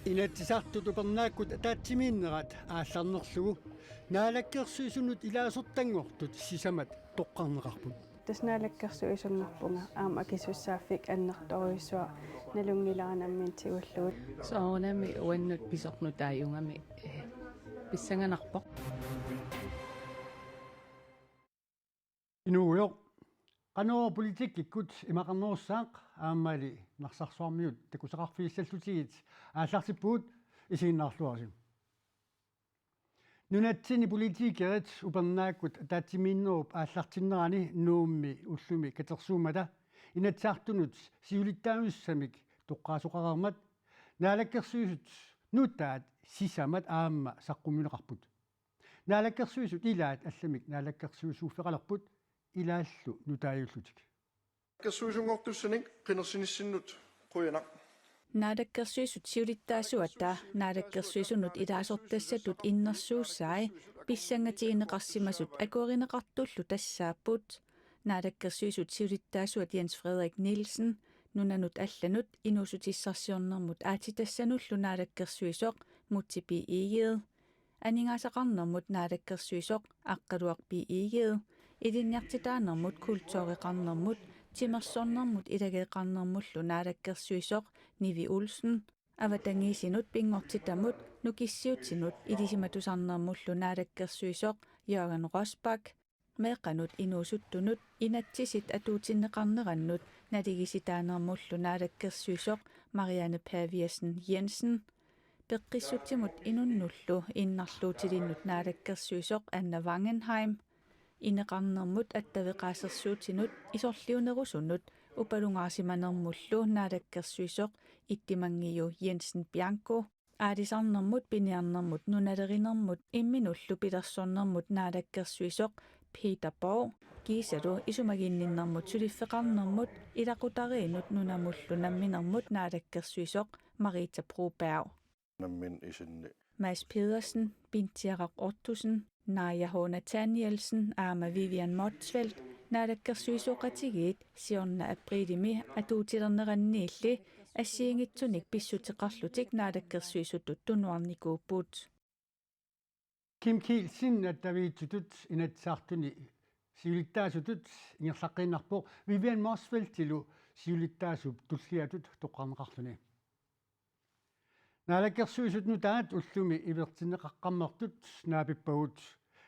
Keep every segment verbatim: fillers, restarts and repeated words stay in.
Inatsisartut upernaakkut ataatsimiinnerat aallarnerlugu naalakkersuisunut ilaasortanngortut sisamat toqqarneqarput. Tassa naalakkersuisunngorpunga aamma akisussaaffik annertoorujussuaq nalunngilara nammineq tigullugu. Soorunami uannut pisornut taajungami, eh, pissanganarpoq. Inuugujoq, qanoq politikkikkut imaqarnerussaaq aammali Narsarsuarmiut takusaqarfigissallutigit aallartippugut, isiginnaarluarisi. Nunatsinni politikerit upernaakkut ataatsimiinnerup aallartinnerani Nuummi ullumi katersuummata Inatsisartunut siulittaasuussamik toqqaasoqareermat Naalakkersuisut nutaat sisamat aamma saqqummiunneqarput. Naalakkersuisut ilaat allamik naalakkersuisuuffeqalerput ilaallu nutaajullutik. Naalakkersuisunngortussanik qinersinissannut qujanaq. Naalakkersuisut siulittaasuata naalakkersuisunut ilaasortassatut innersuussai pissangatigineqarsimasut akuerineqartullu tassaapput. Naalakkersuisut siulittaasuat Jens Frederik Nielsen, nunanut allanut inuussutissarsiornermut aatsitassanullu naalakkersuisoq Múte B. Egede, aningaasaqarnermut naalakkersuisoq Aqqaluaq B. Egede, ilinniartitaanermut, kultureqarnermut, timersornermut ilageeqarnermullu naalakkersuisoq Nivi Olsen, avatangiisinut, pinngortitamut, nukissiutinut ilisimatusarnermullu naalakkersuisoq Jørgen Rosbach, meeqqanut inuusuttunut inatsisit atuutsinneqarnerannut naligiissitaanermullu naalakkersuisoq Mariane Paviasen Jensen, peqqissutsimut inunnullu innarluutilinnut naalakkersuisoq Anna Wangenheim, ineqarnermut attaveqaasersuutinut isorliunerusunut upalungaarsimanermullu naalakkersuisoq Ittimanngiu Jensen Bianco, aalisarnermut, piniarnermut, nunalerinermut imminullu pilersornermut naalakkersuisoq Peter Borg, kiisalu isumaginninnermut suliffeqarnermut ilaqutariinnut nunamullu namminermut naalakkersuisoq Marita Broberg. Nammineq isinni Mads Pedersen, Pintiaraq Ottosen, Naaja H. Nathanielsen aamma Vivian Motzfeldt naalakkersuisooqatigiit siorna aprilimi atuutilerneranniilli assigiinngitsunik pissuteqarlutik naalakkersuisutut tunuarnikuupput. Kim Kielsen attaviitsutut Inatsisartuni siulittaasutut ingerlaqqiinnarpoq, Vivian Motzfeldtilu siulittaasup tulliatut toqqarneqarluni. Naalakkersuisut nutaat ullumi ivertinneqaqqammertut naapippagut.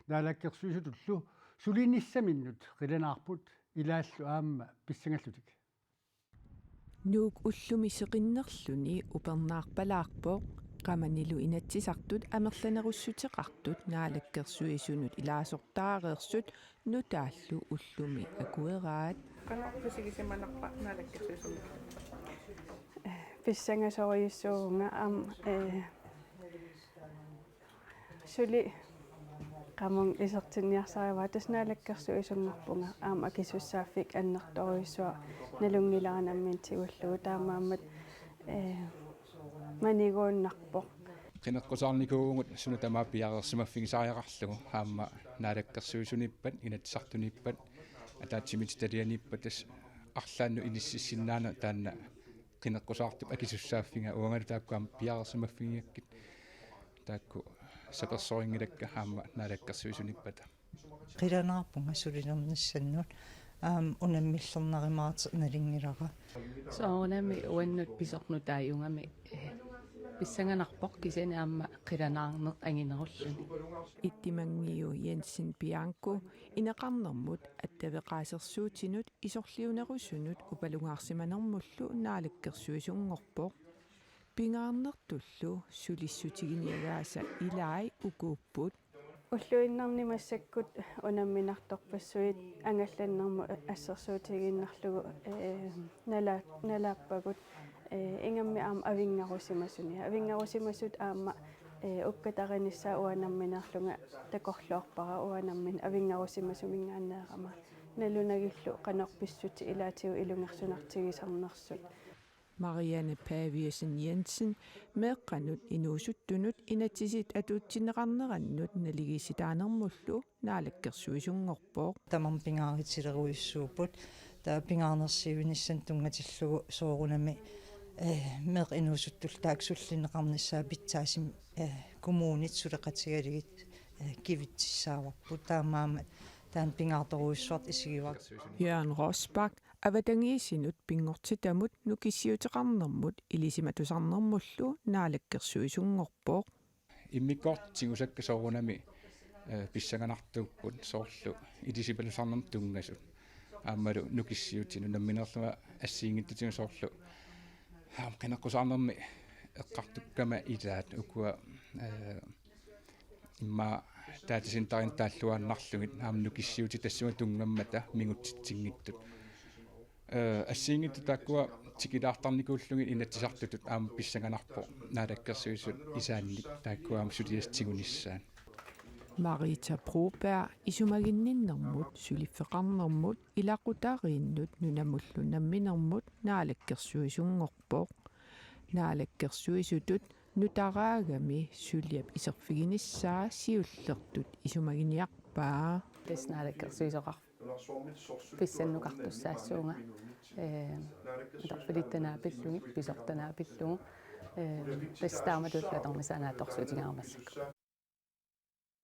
Naalakkersuisutullu sulinissaminnut qilanaarput ilaallu aamma pissangallutik. Nuuk ullumi seqinnerluni upernaarpalaarpoq, qamanilu Inatsisartut amerlanerussuteqartut naalakkersuisunut ilaasortaareersut nutaallu ullumi akueraat. Qanoq misigisimanarpa naalakkersuisunut? Pissangasorujussuuvunga aamma, eh, suli qamunga isertinniarsarivara, tassa naalakkersuisunngorpunga aamma akisussaaffik annertoorujussuaq nalunngilara nammineq tigullugu, taamaammat, eh, maniguunnarpoq. Qineqqusaarnikuuvugut suna tamaat piareersimaffigisariaqarlugu, aamma naalakkersuisuniippat, Inatsisartuniippat, ataatsimiititalianiippat, tassa arlaannut inississinnaaneq taanna qineqqusaartup akisussaaffiga, uangalu taakku aamma piareersimaffigigakkit taakku sapersorinngilakka aamma naalakkersuisuniippata. Qilanaarpunga sulilernissannut, aamma unammillernarumaateq nalunngilara. Soorunami uannut pisornut taajungami, eh, pissanganarpoq kisianni aamma qilanaarneq anginerulluni. Ittimanngiu Jensen Bianco ineqarnermut attaveqaasersuutinut isorliunerusunut upalungaarsimanermullu naalakkersuisunngorpoq. Pingaarnertullu sulissutiginiagaasa ilai ukuupput. Ulluinnarni massakkut unamminartorpassuit angallannermut assersuutigiinnarlugu, eh, nala-, nalaappagut, eh, ingammik aamma avinngarusimasuni. Avinngarusimasut aamma, eh, ukkatarinissaat uanga nammineerlunga takorloorpara, uanga nammineq avinngarusimasuminngaanneerama. Nalunagillu qanoq pissutsit ilaatigut ilungersunartigisarnersut. Mariane Paviasen Jensen meeqqanut inuusuttunut inatsisit atuutsinneqarnerannut naligiissitaanermullu naalakkersuisunngorpoq. Tamarmik pingaarutilerujussuupput. Taava pingaarnersiuinissamut tunngatillugu soorunami Eh, meeqqat inuusuttullu taakku sullinneqarnissaat pitsaasumik, eh, kommunit suleqatigalugit, eh, kivitsissaavarput. Taamaammat taanna pingaartorujussuartut isigivarput. Jørgen Rosbach avatangiisinut pinngortitamut nukissiuteqarnermut ilisimatusarnermullu naalakkersuisunngorpoq. Immikkoortut tigusakka soorunami, eh, pissanganartuupput soorlu ilisimatusarnermut tunngasut. Aammalu nukissiutinut nammineerlunga assigiinngitsutigut soorlu. Aamma qineqqusaarnermi eqqartukkama ilaat ukua, eh, immaqa datacenterinik taalluaannarlugit aamma nukissiutit tassunga tunngammata mingutsitsinngitsut. Eh, assigiinngitsut taakkua tikilaartarnikuullugit Inatsisartutut aamma pissanganarpoq Naalakkersuisut isaannik taakkua aamma suliassat tigunissaat. Marita Broberg isumaginninnermut suliffeqarnermut ilaqutariinnut nunamullu namminermut naalakkersuisunngorpoq. Naalakkersuisutut nutaraagami suliap iserfiginissaa siullertut isumaginiarpaa. Tassa naalakkersuisoqar-, pissannukartussaassuunga, eh, atorfilittanaa pillugit, pisortanaa pillugu, eh, tassa taamatullu atornissaa naatsorsuutigaara massakkut.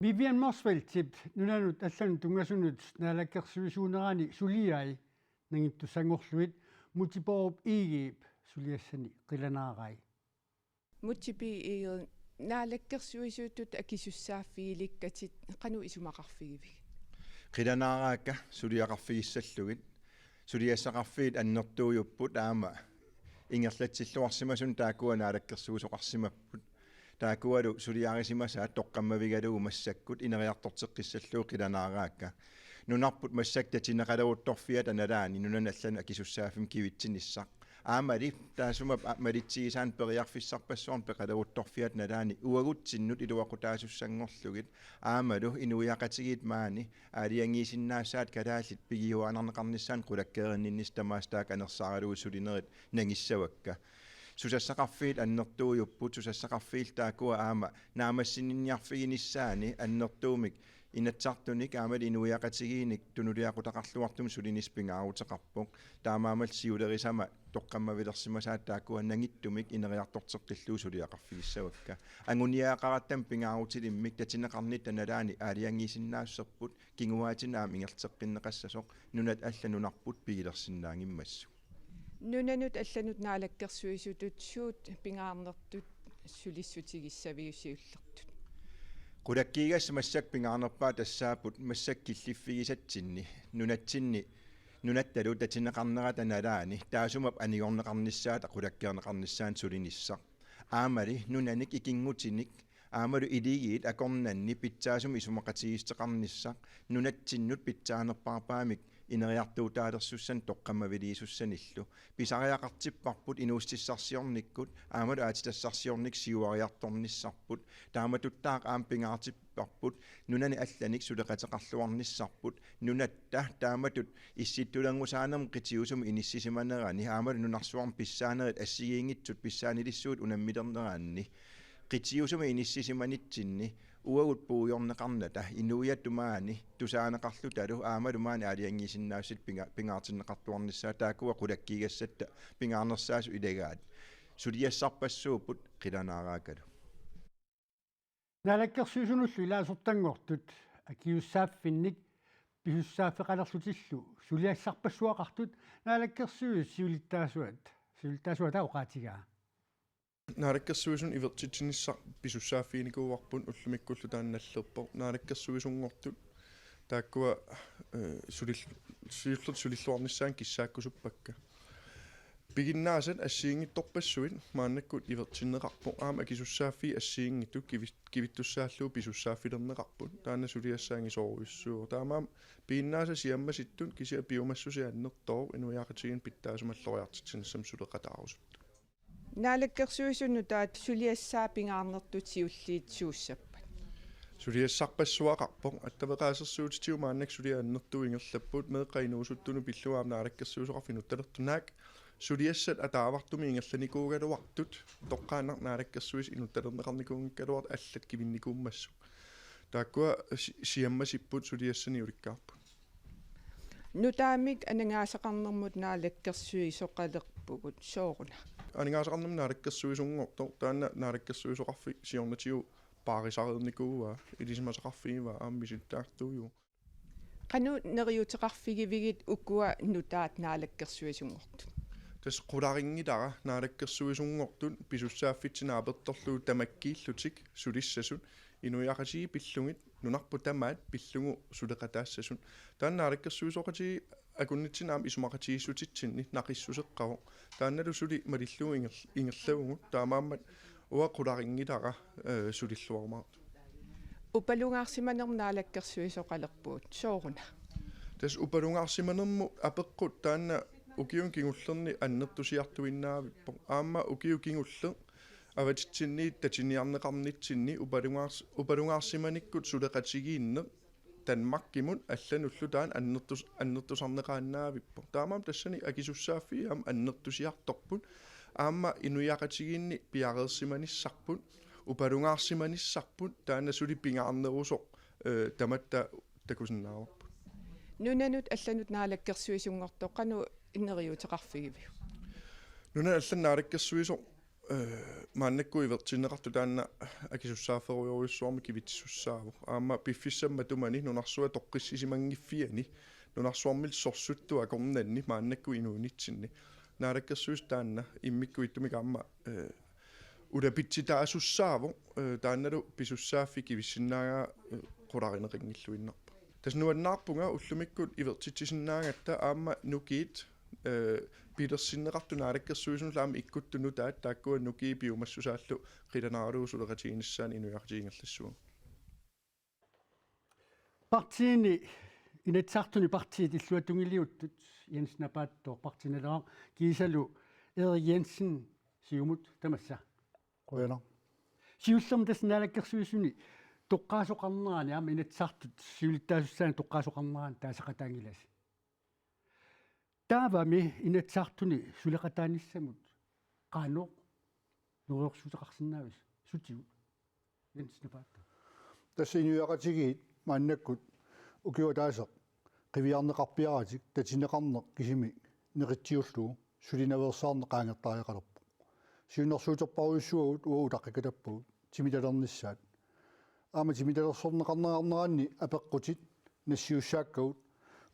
Vivian Motzfeldtip nunanut allanut tunngasunut naalakkersuisuunerani suliai nangittussanngorlugit Múte Bourup Egedep suliassani qilanaaraai. Múte B. Egede, naalakkersuisutut akisussaaffigilikkatit qanoq isumaqarfigivigit? Qilanaaraakka suliaqarfigissallugit. Suliassaqarfiit annertuujupput aamma ingerlatsilluarsimasunut taakkua naalakkersuisoqarsimapput. Taakkualu suliarisimasaat toqqammavigalugu massakkut ineriartorteqqissallugu qilanaaraakka. Nunarput massakkut tatineqaleruttorfiata nalaani nunanut allanut akisussaaffimmik kivitsinissaq. Aammali taassuma a-, malitsigisaanut periarfissarpassuarnik peqaleruttorfiata nalaani uagutsinnut iluaqutaasussanngorlugit aammalu inuiaqatigiit maani aalajangiisinnaassaat kalaallit pigiuaannarneqarnissaannut qulakkeerinninnissaq tamaasa taakku anersaaralugu sulinerit nangissavakka. Susassaqarfiit annertuujupput, susassaqarfiillu taakkua aamma naammassinniarfiginissaanni annertuumik Inatsisartunik aammalu inuiaqatigiinnik tunuliaqutaqarluartumik sulinissaq pingaaruteqarpoq. Taamaammallu siulerisama toqqammavilersimasaat taakkua nangittumik ineriartorteqqillugu suliaqarfigissavakka. Anguniagaqaratta pingaarutilimmik tatineqarnitta nalaani aalajangiisinnaassuserput kinguaatinut aamma ingerlateqqinneqassasoq nunat allat nunarput pigilersinnaanngimmassuk. Nunanut allanut naalakkersuisutut suut pingaarnertut sulissutigissaviuk siullertut? Qulakkiigassat massakkut pingaarnerpaat tassaapput massakkut killiffigisatsinni nunatsinni nunattalu tatineqarnerata nalaani taassuma anigorneqarnissaata qulakkeerneqarnissaanut sulinissaq. Aammali nunanik ikinngutinik aammalu iligiit akornanni pitsaasumik isumaqatigiissuteqarnissaq nunatsinnut pitsaanerpaarpaamik ineriartuutaalersussanut toqqammaviliisussanillu. Pisariaqartipparput inuussutissarsiornikkut aammalu aatsitassarsiornikkut siuariartornissarput. Taamatuttaaq aamma pingaartipparput nunani allanik suleqateqarluarnissarput. Nunatta taamatut issittulerunngussaanermut qitiusumik inissisimanerani aammalu nunarsuarmi pissaanerit assigiinngitsut pissaanilissuit unammilerneranni qitiusumik inissisimanitsinni uagut puigorneqarnata inuiattut maani tusaaneqarlutalu aammalu maani aalajangiisinnaassuseq pinga-, pingaartinneqartuarnissaa taakkua qulakkiigassatta pingaarnersaasut ilagaat. Suliassarpassuupput qilanaaraakkalu. Naalakkersuisunullu ilaasortanngortut akisussaaffinnik pisussaaffeqalerlutillu suliassarpassuaqartut Naalakkersuisut siulittaasuat, siulittaasuata oqaatigaa. Naalakkersuisunut ivertitsinissaq pisussaaffiginikuuarput ullumikkullu taanna nallerpoq. Naalakkersuisunngortut taakkua, eh, sulil-, siullertut sulilluarnissaannut kissaakkusuppakka. Piginnaasat assigiinngitsorpassuit maannakkut ivertinneqarpoq aamma akisussaaffiit assigiinngitsut kivi-, kivittussaallugu pisussaaffilerneqarput. Taanna suliassaanngitsorujussuuvoq. Taamaammat piginnaasat siammasittut kisianni piumassusia annertooq inuiaqatigiinnut pitsaasumik alloriartitsinissamut suleqataarusuttut. Naalakkersuisut nutaat suliassaat pingaarnertut siulliit suussappat? Suliassarpassuaqarpoq, attaveqaasersuutitigut maannakkut suliat annertuut ingerlapput, meeqqat inuusuttunut pillugu aamma naalakkersuisoqarfik inuttalertut, naak suliassat ataavartumik ingerlanikuugaluartut, toqqaannaq naalakkersuisut inuttalerneqarnikuunngikkaluartut allat kivinnikuummassuk. Taakkua si-, siammasipput suliassanik ulikkaarput. Nutaamik aningaasaqarnermut naalakkersuisoqalerpugut, sooruna? Aningaasaqarnermut naalakkersuisunngortoq taanna naalakkersuisoqarfik siornatigut paarisarnikuuaa, ilisimasaqarfigivaa aamma misilittagartuujuvoq. Qanoq neriuuteqarfigivigit ukua nutaat naalakkersuisunngortut? Tassa qularinngilara naalakkersuisunngortut pisussaaffitsinni apertorlugu tamakkiillutik sulissasut, inuiaqatigiit pillugit nunarput tamaat pillugu suleqataassasut. Taanna naalakkersuisooqatigiit akunnitsinni aamma isumaqatigiissutitsinni naqissuseqqavoq. Taannalu suli malillugu inger-, ingerlavugut, taamaammat uanga qularinngilara, eh, sulilluarumaartoq. Upalungaarsimanermut naalakkersuisoqalerpugut, sooruna? Tassa upalungaarsimanermut apeqqut taanna ukiuni kingullerni annertusiartuinnaavippoq. Aamma ukiut kingulleq avatitsinniit tatiniarneqarnitsinni upalungaars-, upalungaarsimanikkut suleqatigiinneq Danmarkimut allanullu taanna annertus-, annertusarneqaannaavippoq. Taamaammat tassani akisussaaffiit aamma annertusiartorput. Aamma inuiaqatigiinni piareersimanissarput, upalungaarsimanissarput, taanna suli pingaarnerusoq, eh, tamatta takusinnaavarput. Nunanut allanut naalakkersuisunngortoq qanoq neriuuteqarfigiviuk? Nunanut allanut naalakkersuisoq, eh, maannakkut ivertinneqartoq taanna akisussaafferujorujussuarmik kivittisussaavoq. Aamma piffissami matumani nunarsuaq toqqissisimanngiffiani nunarsuarmilu sorsuttup akornanni maannakkut inuunitsinni naalakkersuisoq taanna immikkut ittumik aamma, eh, ulapitsitaasussaavoq, eh, taannalu pisussaaffik kivissinnaagaat, eh, qularineqanngilluinnarpoq. Tassa nuannaarpunga ullumikkut ivertitsisinnaagatta aamma nukiit, eh, pilersinneqartut naalakkersuisunullu aamma ikkuttut nutaat taakkua nukiit piumassusaallu qilanaaralugu suleqatigiinnissaanut inuiaqatigiit ingerlassagipput. Partiini, Inatsisartuni partiit illuatungiliuttut, Jens Napaattooq Partii Naleraq kiisalu Erik Jensen Siumut, tamassa. Qujanaq. Siullermik tassa naalakkersuisuni toqqaasoqarnerani aamma Inatsisartut siulittaasussaannik toqqaasoqarnerani taaseqataanngilasi. Taavami Inatsisartuni suleqataanissamut qanoq neriorsuuteqarsinnaaviuk, sutigut? Jens Napaattooq. Tassa inuiaqatigiit maannakkut ukioq ataaseq qiviarneqarpiaratik tatineqarneq kisimi neqitsiullugu sulinaveersaarneq qaangertariaqalerpoq. Siunnersuuterparujussuagut uagut utaqqikatappagut timitalernissaat. Aamma timitalersorneqarneranni apeqqutit nassiussaakkagut.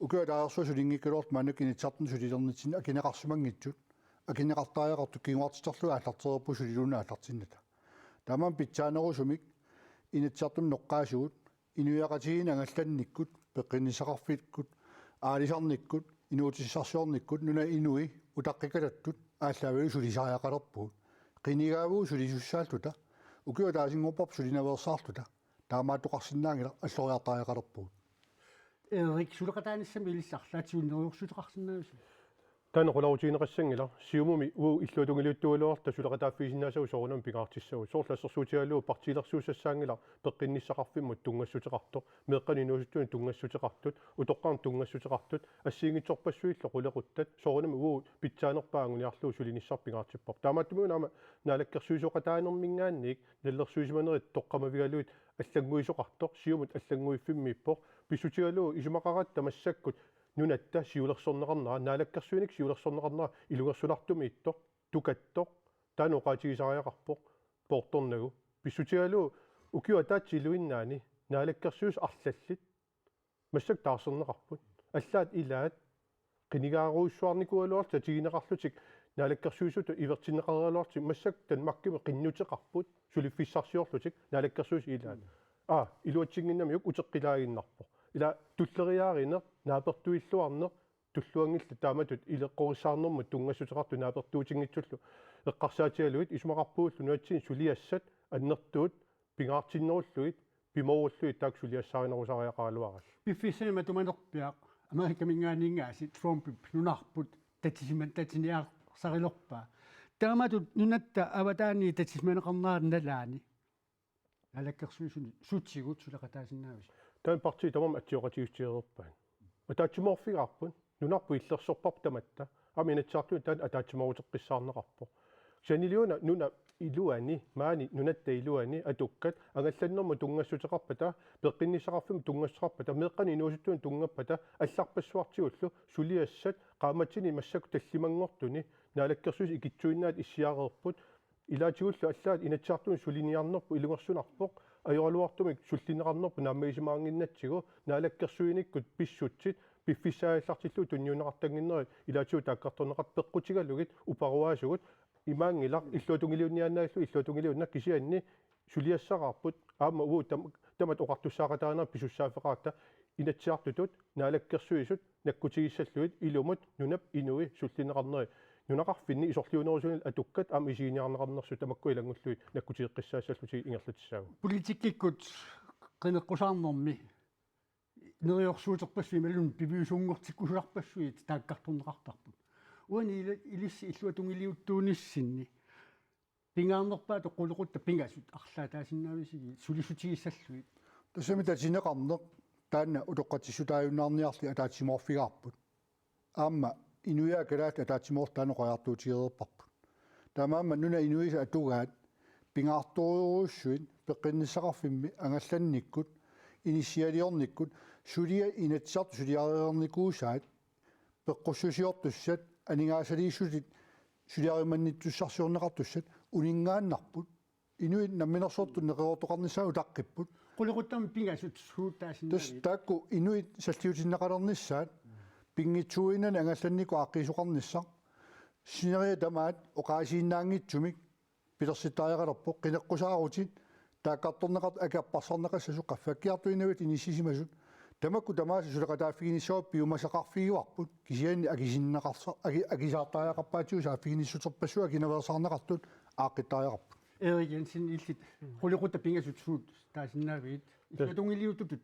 Ukioq ataasersuaq sulinngikkaluartoq maannakkut Inatsisartuni sulilernitsinni akineqarsimanngitsut, akineqartariaqartut kinguartiterlugit aallartereerput suliluunniit aallartinnata. Tamanna pitsaanerusumik Inatsisartuni noqqaasugut, inuiaqatigiinni angallannikkut, peqqinnissaqarfikkut, aalisarnikkut, inuutissarsiornikkut, nunap inui utaqqikatattut aallaavigalugu sulisariaqalerpugut. Qinigaavugut sulisussaalluta, ukioq ataasinngorparput sulinaveersaarluta, taamaattoqarsinnaanngilaq, alloriartariaqalerpugut. Erik, suleqataanissamut ilissi arlaatigut neriorsuuteqarsinnaavisiuk? Taanna qularutigineqassanngilaq, Siumumi uagut illuatungiliuttuugaluarluta suleqataaffigisinnaassagut soorunami pingaartissagut. Soorlu assersuutigalugu partiilersuussassaanngilaq peqqinnissaqarfimmut tunngassuteqartoq, meeqqanut inuusuttunut tunngassuteqartut, utoqqarnut tunngassuteqartut, assigiinngitsorpassuillu qulequttat, soorunami uagut pitsaanerpaaq anguniarlugu sulinissaq pingaartipparput. Taamaattumik una aamma naalakkersuisooqataanermiingaanniit nalilersuisimanerit toqqammavigalugit allannguisoqartoq, Siumut allannguiffimmiippoq, pissutigalugu isumaqaratta massakkut nunatta siulersorneqarnera, naalakkersuinikkut siulersorneqarnera ilungersunartumiittoq, tukattoq, taanna oqaatigisariaqarpoq, poortornagu. Pissutigalugu ukioq ataatsip iluinnaani naalakkersuisut arlallit massakkut taarserneqarput. Allaat ilaat qinigaarujussuarnikuugaluarlutik tatigineqarlutik naalakkersuisutut ivertinneqaraluarlutik massakkut Danmarkimi qinnuteqarput suliffissarsiorlutik naalakkersuisut ilaat. Aa, iluatsinnginnamiuk uteqqilaaginnarpoq. Ila tulleriiaarineq, naapertuilluarneq, tulluanngillat taamatut ileqqorissaarnermut tunngassuteqartut naapertuutinngitsullu eqqarsaatigalugit isumaqarpugullu nunatsinni suliassat annertuut pingaartinnerullugit, pimoorullugit taakku suliassaarinerusariaqaraluaraat. Piffissami matumanerpiaq Amerikamiingaanniit aasiit Trumpip nunarput tatisiman-, tatiniarsarilerpaa. Taamatut nunatta avataaniit tatisimaneqarnerata nalaani naalakkersuisuni sutigut suleqataasinnaavisiuk? Taanna partiit tamarmik atsioqatigiissutigereerpaat. Ataatsimoorfigaarput, nunarput illersorparput tamatta, aamma Inatsisartuni taanna ataatsimooruteqqissaarneqarpoq. Saniliuna nunap iluani, maani nunatta iluani atukkat angallannermut tunngassuteqarpata, peqqinnissaqarfimmut tunngassuteqarpata, meeqqanut inuusuttunut tunngappata allarpassuartigullu suliassat qaammatini massakkut tallimanngortuni Naalakkersuisut ikittuinnaat issiareerput. Ilaatigullu allaat Inatsisartunut suliniarnerput ilungersunarpoq, ajoraluartumik sullinneqarnerput naammagisimannginnatsigu, naalakkersuinikkut pissutsit piffissaagallartillugu tunniunneqartannginnerat ilaatigut taakkartorneqartut peqqutigalugit uparuaasugut. Imaanngilaq illuatungiliunniaannarlugu, illuatungiliunnaq, kisianni suliassaraarput aamma uagut tam-, tamatta oqartussaaqataanerat pisussaaffeqaratta Inatsisartutut Naalakkersuisut nakkutigissallugit ilumut nunap inui sullinneqarneri nunaqarfinni isorliunerusunilu atukkat aamma isiginiarneqarnersut tamakku ilanngullugit nakkutigeqqissaassallutigit ingerlatissaagut. Politikkikkut qineqqusaarnermi neriorsuuterpassuit imaluunniit piviusunngortikkusularpassuit taakkartorneqartarput. Uani ila-, ilissi illuatungiliuttuunissinni pingaarnerpaatut qulequttat pingasut arlaataasinnaavigit sulissutigissallugit? Tassami tatineqarneq taanna utoqqatsissutaajunnaarniarli ataatsimoorfigaarput. Aamma inuiaat kalaallit ataatsimoortut taanna oqariartuutigereerparput. Taamaammat nunap inuisa atugaat pingaartorujussuit peqqinnissaqarfimmi angallannikkut inissialiornikkut suliat Inatsisartut suliareernikuusaat peqqussusiortussat aningaasaliissutit suliarimannittussarsiorneqartussat uninngaannarput. Inuit namminersortut neqeroortoqarnissaat utaqqipput. Qulequttamik pingasut suut taasinnaavigit? Tassa taakku inuit salliutinneqalernissaat pinngitsuuinnani angallannikkut aaqqiisoqarnissaq. Sineriak tamaat oqaasiinnaanngitsumik pilersittariaqalerpoq, qineqqusaarutit taakkartorneqartut akerpasarneqassasut qaffakkiartuinnaviat inissisimasut. Tamakku tamaasa suleqataaffiginissavut piumasaqarfigivarput, kisianni akisinneqarsa-, aki-, akisaartariaqarpaatigut saaffiginissuterpassuit akinaveersaarneqartut aaqqittariaqarput. Erik Jensen, illit qulequttat pingasut suut taasinnaavigit? Tassa illuatungiliuttutut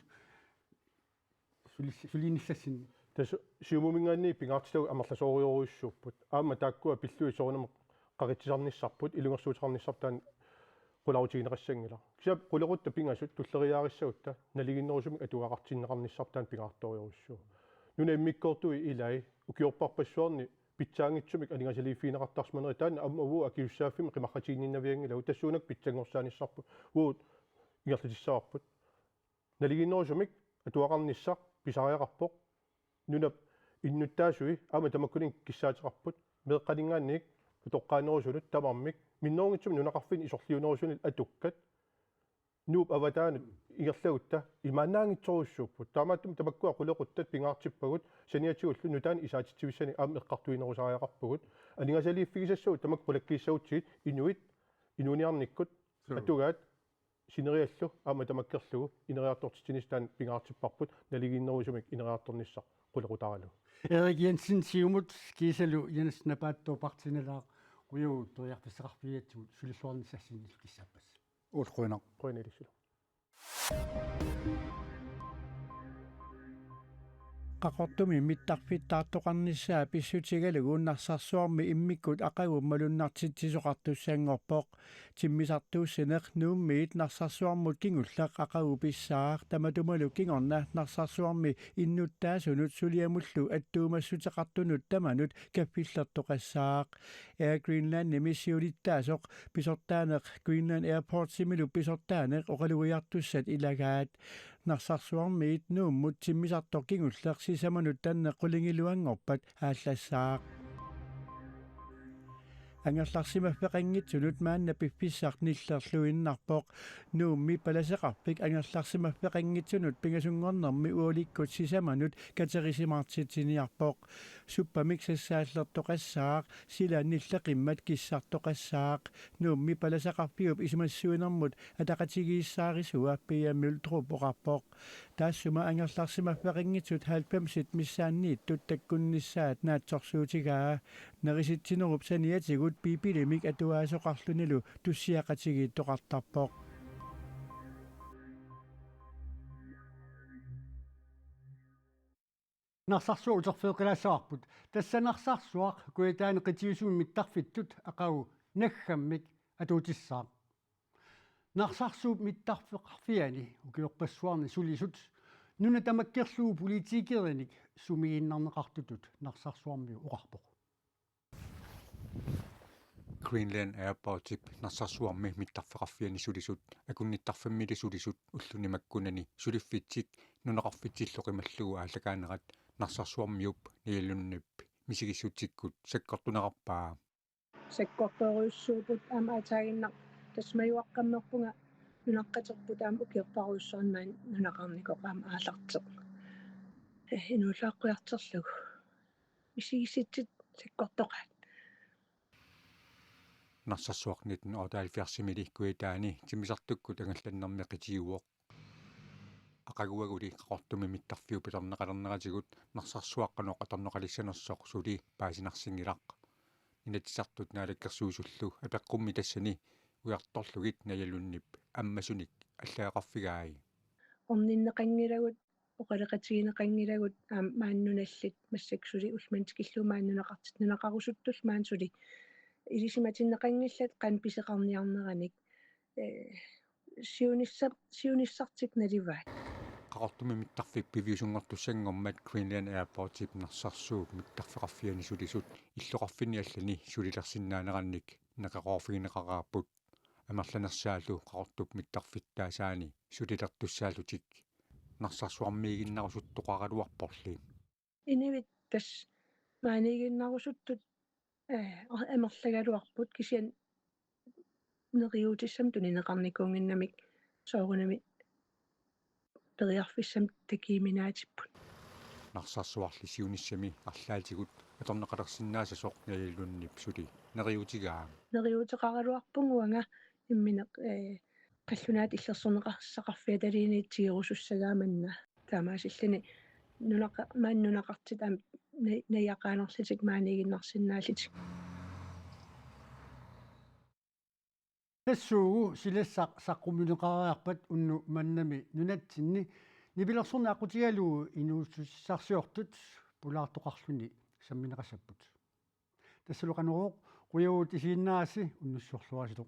sulis-, suliinissassinni. Tassa Siumuminngaanniit pingaartitagut amerlasoorujussuupput. Aamma taakkua pillugit soorunami qaqitsisarnissarput, ilungersuuteqarnissarput taanna qularuutigineqassanngilaq. Kisianni qulequttat pingasut tulleriiaarissagutta naligiinnerusumik atugaqartinneqarnissarput taanna pingaartorujussuuvoq. Nunap immikkoortui ilai ukiorparpassuarni pitsaanngitsumik aningaasaliiffigineqartarsimanerat taanna aamma uagut akisussaaffimmi qimarratiginninnavianngilagut, tassuunakkut pitsanngorsaanissaat uagut ingerlatissavarput. Naligiinnerusumik atugaqarnissaq pisariaqarpoq. Nunap innuttaasui aamma tamakkuninnga kissaateqarput. Meeqqaninngaanniit utoqqaanerusunut tamarmik minnerunngitsumik nunaqarfinni isorliunerusunilu atukkat Nuup avataanut ingerlagutta imaannaanngitsorujussuupput. Taamaattumik tamakkua qulequttat pingaartippagut saniatigullu nutaanik isaatitsivissanik aamma eqqartuinerusariaqarpugut. Aningaasaliiffigisassavut tamakku qulakkiissagutsigit inuit, inuuniarnikkut, suu, atugaat sineriallu aamma tamakkerlugu ineriartortitsinissaq taanna pingaartipparput, naligiinnerusumik ineriartornissaq qulequtaralugu. Erik Jensen, Siumut, kiisalu Jenis Napaattooq, Partii Nalaaq, qujavugut periarfissaqarfigigatsigu, sulilluarnissassinnilu kissaappassi. Uulluinnaq. Qujanaq ilissilu. Qaqortumi mittarfittaartoqarnissaa pissutigalugu Narsarsuarmi immikkut aqagu malunnartitsisoqartussanngorpoq. Timmisartuussineq Nuummiit Narsarsuarmut kingulleq aqagu pissaaq, tamatumalu kingorna Narsarsuarmi innuttaasunut suliamullu attuumassuteqartunut tamanut kaffillertoqassaaq. Air Greenlandimi siulittaasoq pisortaaneq Greenland Airportsimilu pisortaaneq oqalugiartussat ilagaat. Narsarsuarmiit Nuummut timmisartoq kingulleq sisamanut tanneq qulingiluanngorpat aallassaaq. Angerlarsimaffeqanngitsunut maanna piffissaq nillerluinnarpoq. Nuummi palaseqarfik angerlarsimaffeqanngitsunut pingasunngornermi ualikkut sisamanut katerisimaartitsiniarpoq. Suppamik sassaallertoqassaaq, sila nilleqimmat kissartoqassaaq. Nuummi palaseqarfiup isumassuinermut ataqatigiissaarisua Pia Møldrup oqarpoq. Taassuma angerlarsimaffeqanngitsut halvfemsit missaanniittut takkunnissaat naatsorsuutigaa. Nerisitsinerup saniatigut Biibilimik atuaasoqarlunilu tussiaqatigiittoqartarpoq. Narsarsuaq uterfigeqqilaassavarput. Tassa Narsarsuaq Kujataani qitiusumi mittarfittut aqagu naggammik atuutissaaq. Narsarsuup mittarfeqarfiani ukiorpassuarni sulisut nuna tamakkerlugu politikerinik sumigiinnarneqartutut Narsarsuarmiut oqarpoq. Greenland Airportip Narsarsuarmi mittarfeqarfiani sulisut akunnittarfimmili sulisut ulluni makkunani suliffitsik nunaqarfitsillu qimallugu aallakaanerat Narsarsuarmiup Naja Lundip misigissutsikkut sakkortunerarpaa. Sakkortoorujussuupput aamma aataaginnaq tassa majuaqqammerpunga nunaqqaterput aamma ukiorparujussuarni nunaqarnikoq aamma aallarteq. Eh, inuullaaqqujarterlugu. Misigissutsit sakkortoqaat. Narsarsuaq nitten otteoghalvfjerdsimilu kujataani timmisartukkut angallannermi qitiuvoq. Aqaguaguli Qaqortumi mittarfiup atorneqalerneratigut Narsarsuaq qanoq atorneqalissanersoq suli paasinarsinngilaq. Inatsisartut naalakkersuisullu apeqqummi tassani ujartorlugit Naja Lundip ammasunik allagaqarfigai. Orninneqanngilagut, oqaloqatigineqanngilagut, aamma maani nunallit massakkut suli ullumanna tikillugu maani nunaqartut nunaqarusuttullu maani suli ilisimatinneqanngillat qanoq pisoqarniarneranik. Eh, siunissa-, siunissartik nalivaat. Qaqortumi mittarfik piviusunngortussanngormat Greenland Airportip Narsarsuup mittarfeqarfiani sulisut illoqarfinni allani sulilersinnaanerannik neqeroorfigineqaraapput. Amerlanersaallu Qaqortup mittarfittaasaani sulilertussaallutik Narsarsuarmiiginnarusuttoqaraluarporli. Inuit tassa maaniiginnarusuttut, eh, amerlagaluarput kisianni neriuutissamik tunineqarnikuunnginnamik soorunami periarfissamik takujuminaatipput. Narsarsuarli siunissami arlaatigut atorneqalersinnaasasoq Naja Lundip suli neriuutigaa. Neriuuteqaraluarpunga uanga immineq, eh, qallunaatut illersorneqassaqarfiataluunniit tigerusussagaanni. Taamaasilluni nunaqa-, maani nunaqartut aamma na-, najaqaannarlutik maaniiginnarsinnaallutik. Tassuugu silassaq saqqummiunneqareerpat unnuk mannami nunatsinni nipilersorneq aqqutigalugu inuussutissarsiortut pulaartoqarluni sammineqassapput. Tassalu Qanorooq, qujavugut isiginnaarassi, unnussiorluarisilu.